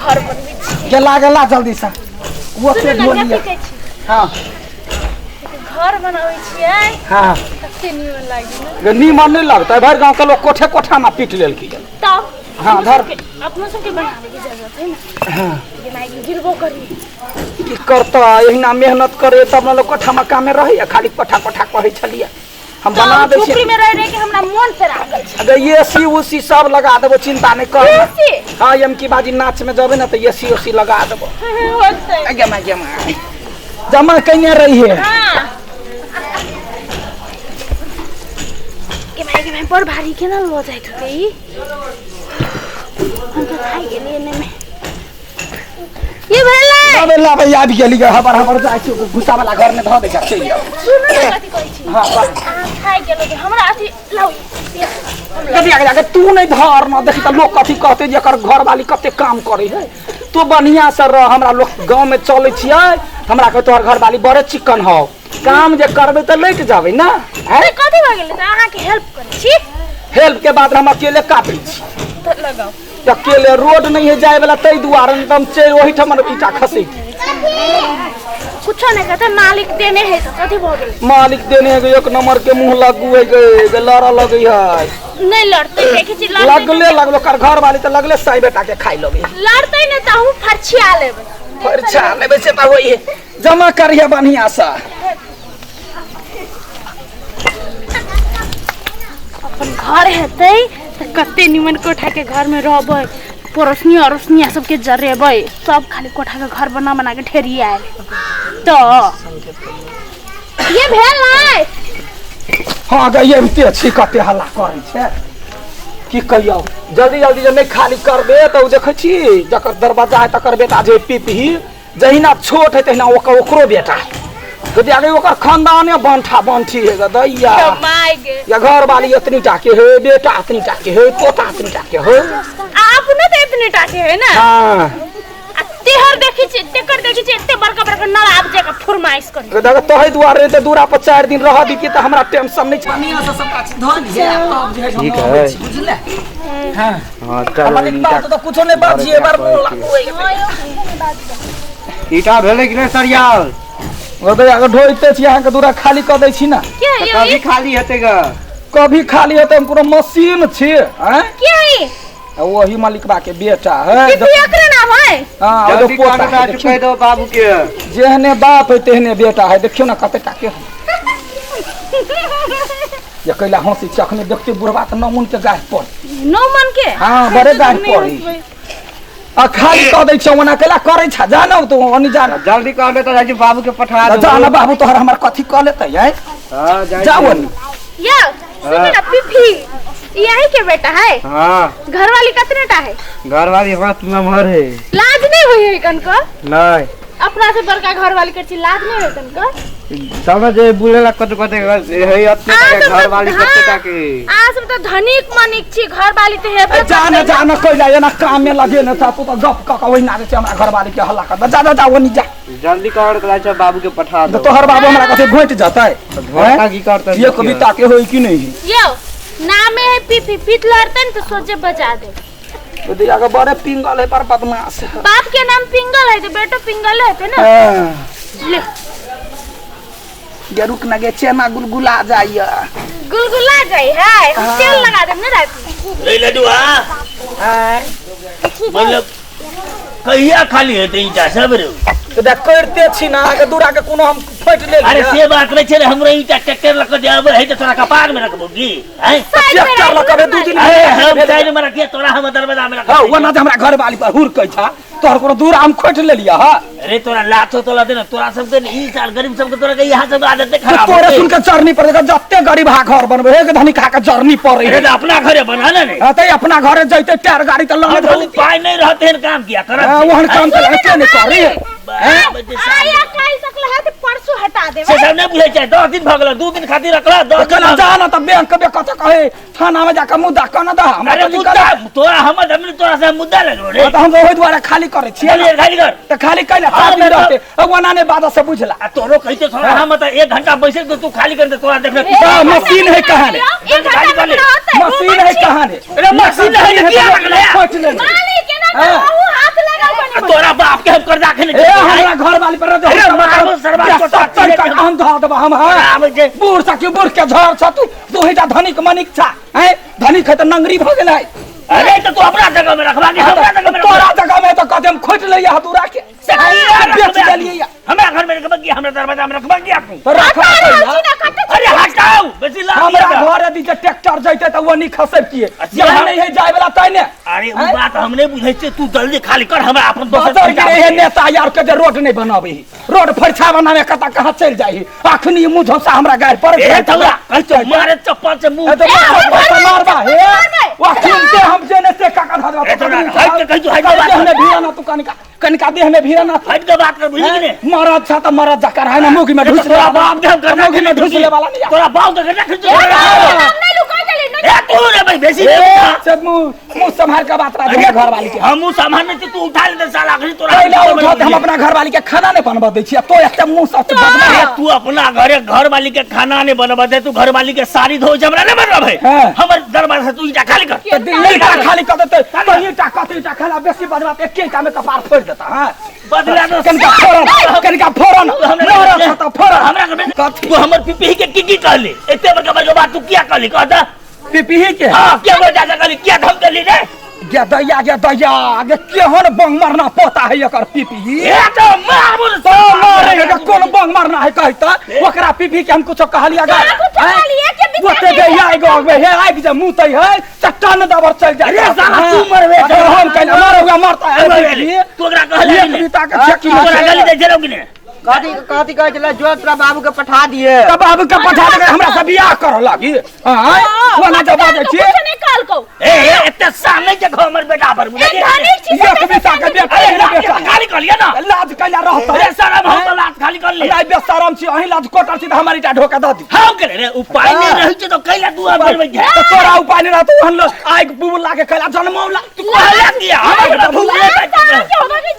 घर बनबै छी। गेला गेला जल्दी से ओते सुनू ने, ढो कथी लिअ। कहै छी? हाँ। घर बनाबै छियै। हाँ। कते नीमन लागी ने। गे नीमन नहि लगतै, भरि गाँव के लोग कोठे कोठा में पीट लेलकै। तब हाँ, अपनो धर। अपनो सबके बनाबे के जरूरत है ना। हाँ। गेनाइ गिरबो करी। की करतै, एहिना मेहनत करे तब ने लोग कोठा मक्का में रहैया, खाली कोठा कोठा कहै छलियै। हम बना दै झोपड़ी छियै। में रह रह के हमरा मन से राखल छै। अगर एसी उसी सब लगा देबो, चिंता नहि कर। एसी? हाँ, एम की बाजी नाच में जेबै ने तऽ एसी उसी लगा देबो। होतै। आगे माय, गे माय। जमा कइने रहिए। हाँ। गे माय, गे माय, बड़ भारी केना लऽ जाइत होतै ई? हम तऽ थाकि गेलियै एने में। की भेलै? लाबे लाबे आबि गेली गे, हबर हबर जाइ छी, घुसा वाला घर में धऽ दै छै, चलि आउ। सुनू ने कथी कहै छी। हाँ, बाह। अहाँ थाकि गेलहुँ तऽ हमरा अथी लाउ। कथी आगे जाके तू नहीं धर न देखी तऽ लोग कथी कहते जे एकर घरवाली कते काम करे है। तू बढ़िया से रह, हमरा लोग गांव में चले छियै, हमरा कहे तोहर घरवाली बड़े चिकन हौ, काम जे करबे तऽ लैट जाबे ना। हैं? तऽ कथी भऽ गेलै तऽ अहाँके हेल्प करै छी। हेल्प के बाद हम अकेले काटै छी। तऽ लगाउ। अकेले रोड नहीं है जाए वाला तै दुआरे नहीं तऽ हम चलि ओहिठाम ईटा खसै। कुछो नहीं कहते, मालिक देने है तो कथी भऽ गेलै? मालिक देने है एक नंबर के मुंह लगू है गे, गे लड़ऽ लगै है। नहीं लड़ते, देखै छी लड़ते। लगले लगलो कर घर वाली तऽ लगले साई बेटा के खाइ लगै। लड़ते ने तऽ हमहूँ फरछिया लेबै। फरछिया लेबै से तऽ होइए। जमा करिहे बढ़िया से। अपन घर हेतै तऽ कते निमन कोठा के घर में रहबै, पड़ोसनी अड़ोसनी सबके जरेबै, सब खाली कोठा के घर बना बना के ठेरी आयल। तऽ ये भेल नै? हाँ गे, ये ते छी कते हल्ला करै छै, की कहियौ। जल्दी जल्दी जे नहि खाली करबे तऽ ओ देखै छी जकर दरवाजा है तकर बेटा जे पिपही जहिना छोट है तहिना ओकर ओकरो बेटा है। यदि आगे ओकर खानदाने बंठा बंठी है गे दैया। My गे। या घर वाली एतनी टा के है, बेटा एतनी टा के है, पोता एतनी टा के है। आ अपनो तऽ एतनी टा के है ना। हाँ। आ तेहर देखै छी, तेकर देखै छी एते बड़का बड़का नवाब जकाँ फरमाइश करै। गे देख, तोहे दुआरे तऽ दूरा पर 4 दिन रह दी तऽ हमरा टेंशन नहीं छै। बढ़िया से सबटा चीज धऽ लिहे, तब जे है हम ठीक अबै है। छी, बुझले? हाँ। हाँ, चल, हमर एक बात ईटा तऽ कुछो नहि बाजिए, बार मोन लागू होइ गेलै। ईटा भेलै कि नहि सरियाल? ओ तऽ अगर ढोइते छी अहाँके दूरा खाली कऽ दै छी ना। के है यौ कभी ई? खाली हेतै ग? कभी खाली हेतै, हम कोनो मशीन छी, आँय? के है ई? आ ओही मलिकबा के बेटा है। पिपी एकरे नाम है? हाँ, ओ जल्दी पोता करू है, तऽ देखियौ। कहि दो बाबू के। जेहने बाप है तेहने बेटा है, देखियौ ना कते टा के है। ये कैला हंसी छै, अखने देखते बुढ़बा तऽ नौमन के गाछ पर। नौमन के? हाँ, बड़े गाछ पर। हंसबै। आ खाली कऽ दै छै, ओना कैला करै छै, जानो तू ओनी जान। जल्दी कहबे तऽ जाइ छी बाबू के पठा देबो। जा ना बाबू तोहर हमर कथी कऽ लेतै, आँय? हाँ, जाइ जाओ छी। ओनी। यौ, सुनू ना, पिफी यही के बेटा है? हाँ। घरवाली कतने टा है? घरवाली हाथ नम्हर है। लाज नहीं होई है कनको? नहीं। अपना से बड़का घरवाली के छी, लाज नहीं होई कनको? तब ने जे बुलेला कत कत है अपने अहाँ के सब तऽ- घरवाली कते टा के। अहाँ सब तऽ धनिक मनिक छी, घरवाली तऽ हेबे ए, जा ना, करतै। जा ना, कैला एना काम में लगे न था, तू तऽ गप कऽ कऽ ओहिना जे छै हमरा घरवाली के हल्ला कर। जा जा जा ओनी जा। जल्दी कर तऽ जाइ छै बाबू के पठा दो। तोहर बाबू हमरा कथी घोटि जेतै? घोटता की करतै? ये कविता के होई कि नहीं? यौ, नामे है पीपी, पीत लड़तै ने तऽ सोचे बजा दे। दिया के बड़े पिंगल है, पर बदमाश है। बाप के नाम पिंगल है तो बेटो पिंगल है ना? हाँ। ले। गे रुक ना गे, चना गुलगुला जाइए। गुलगुला जाई है, हम तेल लगा देब ने रात में। रे लडुआ। आय। मतलब कहिया खाली हेतै ईटा सब रे? तो देख करते छी ना, अहाँके दूरा के कोनो हम फटि लेल। अरे से बात नहीं छै रे, हमरो ईटा ट्रैक्टर लऽ कऽ जे अबै है तऽ तोरा कपार में रखबौ की? हैं? ट्रैक्टर लऽ कऽ 2 दिन अरे हम साइड में रखिए, तोरा हम दरवाजा में रखबौ। हँ, ओना जे हमरा घरवाली पर हुरकै छा, तोहर कोनो दूरा हम खोटि लेलियै हँ? अरे तोरा लाथो तोला दे ना, तोरा सबके ने ई साल गरीब सबके तोरा के यहाँ सब आदत नहीं खराब तोरे होतै। सुन के जरनी पर देखा, जते गरीब हा घर बनबै हे, धनी खा के जरनी पड़ै अरे है। तऽ अपना घरे बना ना ने। हाँ, तऽ अपना घरे जैते टायर गाड़ी तऽ लगे हाँ, धनी। उपाय नहीं रहते हैं काम किया करब। हाँ, ओहन काम तऽ के नहीं करी है। आया काल्हि तक लहे तऽ परसू हटा देबै। से सब नहीं बुझै छै, 10 दिन भऽ गेल, 2 दिन खातिर रखला, 10 दिन केना भऽ गेल। जा ना तऽ बैंक के कथी कहे, थाना में जाके मुद्दा केना दह? हमरा अरे तऽ मुद्दा निकल। तोरा हमर जमीन तोरा से मुद्दा लगलो रे। हाँ, तऽ हम ओहि दुआरे खाली करै छियै। चलिए, खाली कर। तऽ खाली कैला हाँ, 7 दिन मैं तो- रहते, ओना नहि बादल से बुझला। आ तोरो कहिते थोड़ा हम तऽ 1 घंटा बैसे तो तू खाली कर दे, तोरा देखले तऽ मशीन है कहाँ रे? एक घंटा में खाली कर ले। रहतै, मशीन है कहाँ रे? अरे मशीन है, किया रखले? खोटि लेने। मालिक, केना हाँ। कहू, हाथ लगाउ। हम कर्जा खेने ए हमरा घर वाली पर अरे मारबो सरबा को सत्तर का हम धऽ देबो हम हां आबै छै बूढ़ सा क्यों बूढ़ के झड़ छ तू तू ही धनिक मनिक छा हैं धनिक है त नंगरी भ गेलै अरे तो तू अपना जगह में रखबा कि हमरा जगह में तोरा जगह में तो कदम खोट लैया हतुरा के से किया बेच रखबे? देलियै हमरा घर में रखबा कि हमरा दरवाजा में रखबा कि तू तो रखा अरे हटाओ बेसी लाभ हमरा लिअ। घर यदि जे ट्रैक्टर जैते त वो नहीं खसब किए अच्छा। जहाँ नहीं है जाय वाला तै ने अरे उ बात हम नहीं बुझै छियै तू जल्दी खाली कर हमरा अपन दोसर बजर पैसा के हे नेता यार के जे रोड नहीं बनाबे ही रोड फरछा बनावे कता कहाँ चल जाई अखनी मुंह झोसा हमरा गाय पर ए थौरा कह तो मारे चप्पल से मुंह ए तो मारबा हे अखनी से हम जेने से काका धरवा ए थौरा हट के कह तू हट के बात देह में भीड़ा ना तू कनिका कनिका देह में भीड़ा ना हट के बात कर बुझली कि नहीं मरद छा त मरद जकर है ना मुगी में घुस तोरा बाप दे हम करना मुगी में घुस ले वाला नहीं तोरा बाप दे करना खिंच ए तू रे भाई बेसी ए से मुंह मुंह संभाल के बात रहा अरे घर वाली के हम उ सामान नहीं तू उठा ले साला आखिरी तोरा पहले उठा हम अपना घर वाली के खाना नहीं बनवा दै छी तो एकटा मुंह सब बदमा अरे तू अपना घरे घर वाली के खाना नहीं बनवा दे तू घर वाली के साड़ी धो हमरा नहीं बनवा हाँ। हमर दरबार से तू ईटा खाली कर त दिल्ली का खाली कर देते तो ईटा कत ईटा खाला बेसी बजवा त एके ईटा में कपार फोड़ देता हां बदला दो कनिका फोड़न कनिका फोड़न मरद छ त फोड़न हमरा के कथी तू हमर पिपही के की की कहली एते बड़का बड़का बात तू किया कहली कह दा पिपही के हां क्या बोल जा कहली क्या धम कहली रे गे दैया गे दैया गे केहन बंग मारना पोता है एकर पिपही ए तो मार बोल तो मारे है कोन बंग मारना है कहता ओकरा पिपही के हम कुछो कहलिया गा ओते दैया एगो अगबे हे आबि जे मुँह तै है चट्टान दबर चल जाए अरे साला तू मरबे अरे हम कहले मरहुआ मरता है पिपही तू ओकरा कहली एक बीता के छेकी तू ओकरा गाली दे छे कि ने कथी कथी कहै छलै जो तोरा बाबू के पठा दिए तब बाबू के पठा देबै हमरा से बियाह करऽ लागी आँय कोना जब बाजै छी ए ए एते सामने के हमर बेटा पर बुझलियै एक बीता के बेटा अरे एहने बेटा खाली कर लिया ना लाज कैला रहता अरे सारा हम तो लात खाली कर ले नहीं बेशरम छी अहीं लाज कोटल छी तऽ हमर ईटा ढोका दऽ दी हम करे रे उपाय नहीं रहै छै तो कैला तू हम करबै छै तऽ तोरा उपाय नहि रहतौ ओहन लोग आगि बुबुला के कैला जनमौला तू कहला किया हमर बेटा भूख ले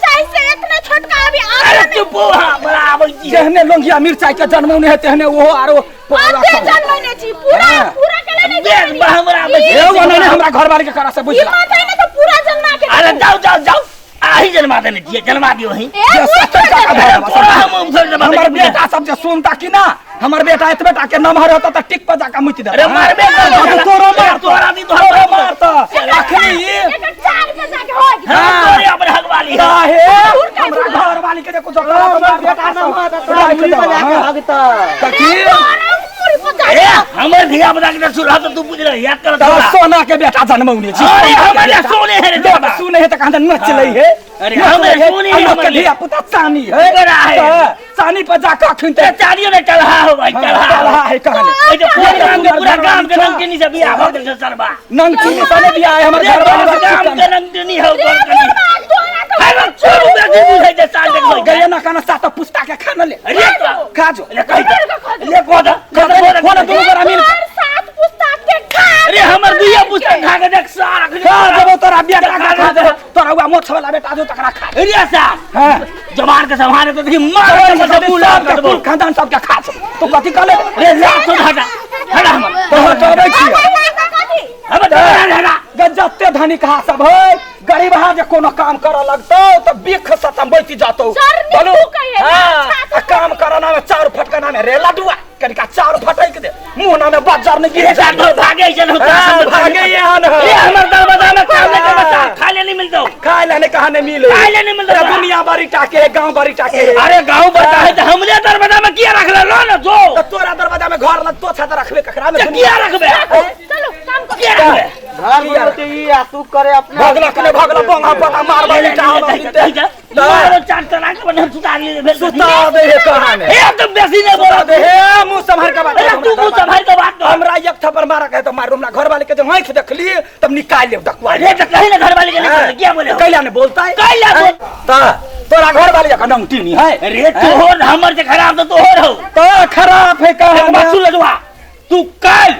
अरे चुप हो हां बड़ा आबै छी जेहने लोंगिया मिरचाई के जनमौने है तेहने ओहो आरो देख बा हमरा आबै ए छै ओने ने हमरा घरवाली के करा से बुझला अरे जाओ जाओ जाओ आही जन्मा देने छियै जन्मा दियो ही जे सत्तर टाका अरे धरब। तोरा हम उधर जमा हमर बेटा सब जे सुनता कि ना हमर बेटा एतबे टा के नमहर होता त टिक पर जाके मुति देता अरे मारबे करबो। तोरो मार तोरा दी तोहर तोरो मारता अखनी हां तोरे अपन हकवाली काहे हमरा घरवाली के जे कुछो करा त हमर बेटा सब तोरा मुड़ी पर जाके हगता कथी ए हमर धिया पुता के सुरह तो तू बुझ रही याद कर तोरा तोरा सोना के बेटा जनमौने छी अरे हमरे सोने है रे लोक बाबा सुने है त कहाँ नच लै है अरे हमरे सोने है लोक के हमरे। धिया पुता चानी है बड़ा है। तऽ चानी पर जाके अखन ए चारियो ने चलहा हो भाई चलहा चलहा है कहने ए जो पूरा गांव के पूरा गांव के रंगनी से बियाह हो गेल छै सरबा नंगचीनी सने बियाह है हमर अरे घरवाली दस गांव के रंगनी हो गोर कनी अरे छोड़ू बेटी बुझै छै साल देखबै गये ना खाना सात पुस्ता के खाना ले अरे तो खा जो ले कहि ले को दा खोल दुनू गोरा मिल अरे हमर दुइया पुस्तक खा के देख सारा खा देबो तोरा बेटा के खा देबो तोरा उहा मोछ वाला बेटा जो तकरा खा अरे साहब हां जवान के सवाल तो देखी मार के सब बुला सबके कुल खानदान सबके खा जो तू कथी कहले अरे लात तो हटा हटा हमर तोहर चढ़ै छियै हमर हटा हटा गजते धनिक हा सब है गरीब हा जे कोनो काम करऽ लगतौ तऽ बिख सतम बैठ जातौ बोलू हाँ, आ काम करना में चाउर फटकना में रे लडुआ कनिका चाउर फटक दे मुंह ना में बज्जर नहीं गिरे साथ में भागे जन होता हाँ, भागे एहन है। ए हमर दरवाजा में काम नहीं करबा खाए ले नहीं मिलतो खाए ला नहीं कहाँ नहीं मिले खाए ले नहीं मिलतो। अरे दुनिया बड़ी टाके है गांव बड़ी टाके है अरे गांव बता है तो हमरे दरवाजा में किया रख ले लो ना जो तो तोरा दरवाजा में घर लग तो छत रखबे ककरा में तो किया रखबे चलो काम किया रखबे घर बनते ई आ तू करे अपने भगला कने भगला बंगा पता मारबा ईटा हम मारो चार तना के बने सुता लिए भेल सुता दे हे कहाँ में ए तुम बेसी नहीं बोला सुता दे हे मुंह संभाल के बात अरे तू मुंह संभाल के बात कर हमरा एक थप्पड़ मारा के तो मारू हमरा घर वाले के जो आंख देखली तब निकाल लेब डकुआ अरे तो कहीं ना घर वाले के नहीं क्या बोले हो? कैला ने बोलता है कैला बोल ता तोरा घर वाले जका नंगटीनी है अरे तोहर हमर से खराब तो तोहर हो तो खराब है कहाँ एक बात सुन ले जुआ तू कल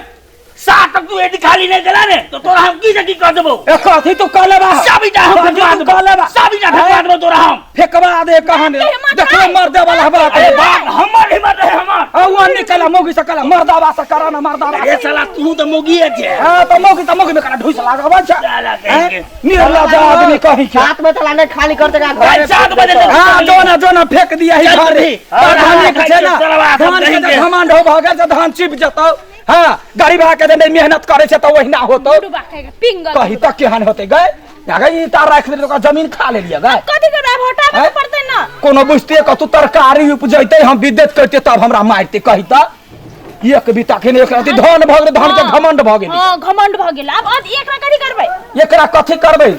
सात तक तू एडी खाली नहीं गला ने तो तोरा हम की से की कर देबो ए कथी तू कहले बा सब ईटा हम कथी फेंकवा तू देबो कहले बा सब ईटा फेंकवा देबो तोरा हम फेंकवा दे कहाँ ने देखलो मर दे वाला हमरा अरे बाप हमर हिम्मत है हमर आ वो निकला मौगी से कला मर्दावा से करा ना मर्दावा अरे साला तू तो मौगी है छे। हां त मौगी त मौगी में कला ढुस लागब छै। साला कहीं के। निर्लज आदमी कहीं के। 7 बजे तक खाली कर देगा घर। भाई, 7 बजे तक। हाँ, जो ना जो ना फेंक दिया ही चल घरे। भी। तो धान के छै ना, चलवा, सब धान के कहीं जे के। घमंड हो भऽ गेल तऽ धान चिप जेतौ। हाँ, गरीब के जे नहि मेहनत करै छै तऽ ओहिना होतौ। बुढ़बा कहेगा पिंगल। कही तऽ केहन होतै गै? अगे ईंटा राखि देली तऽ ओकरा जमीन खा लेलियै गै। कथी करबै, आब हटाबे हैं? के पड़तै ना। कोनो बुझते कतौ तरकारी उपजैतै, हम विद्युत करते तब हमरा मारते। कही तऽ एक बीता के एक रति धन भऽ गेलै, धान के घमंड भऽ गेलै। हाँ, घमंड भऽ गेल। आब अब एकरा कथी करबै? एकरा कथी करबै?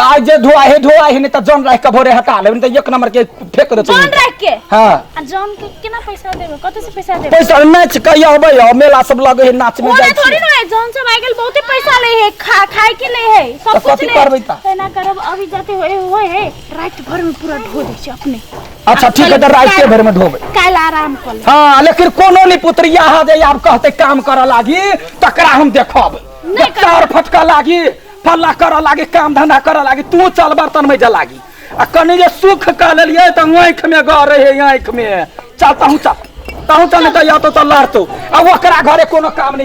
आइ जे धोआ हे धोआ हे, नहि तऽ जन राखि कऽ भोरे हटा लेबै, नहि तऽ एक नंबर के फेंक देतौ। जन राखि के? हाँ। आ जन के केना पैसा देबै? कतऽ से पैसा देबै? पैसा नाच के अबै है, मेला सब लगे है, नाच में ओना जाइ थोड़ी छी। ना है, जन सब आ गेल बहुते पैसा ले है, खा खाए के ले है, सब तऽ कुछ कथी ले। करबै तऽ? तेना करब, अभी जाते होए होए है, रात भर में पूरा ढो दै छै अपने। अच्छा ठीक है, तऽ रातिे भर में ढोबै। काल्हि आराम कऽ लेब। हाँ, लेकिन कोनो नहीं पुत्रिया है जे आब कहते काम करऽ लागी तकरा हम देखब। नहि करब। चार फटका लागी, फल्ला करऽ लागी, काम धंधा करऽ लागी, तू चल बर्तन में जा लागी। आ कनि जे सुख कऽ लेलियै तऽ आँखि में गड़े है, आँखि में। चल तहूँ चल, तहूँ चल, नहि तऽ या तो लड़तौ। आ ओकरा घरे कोनो काम नहीं।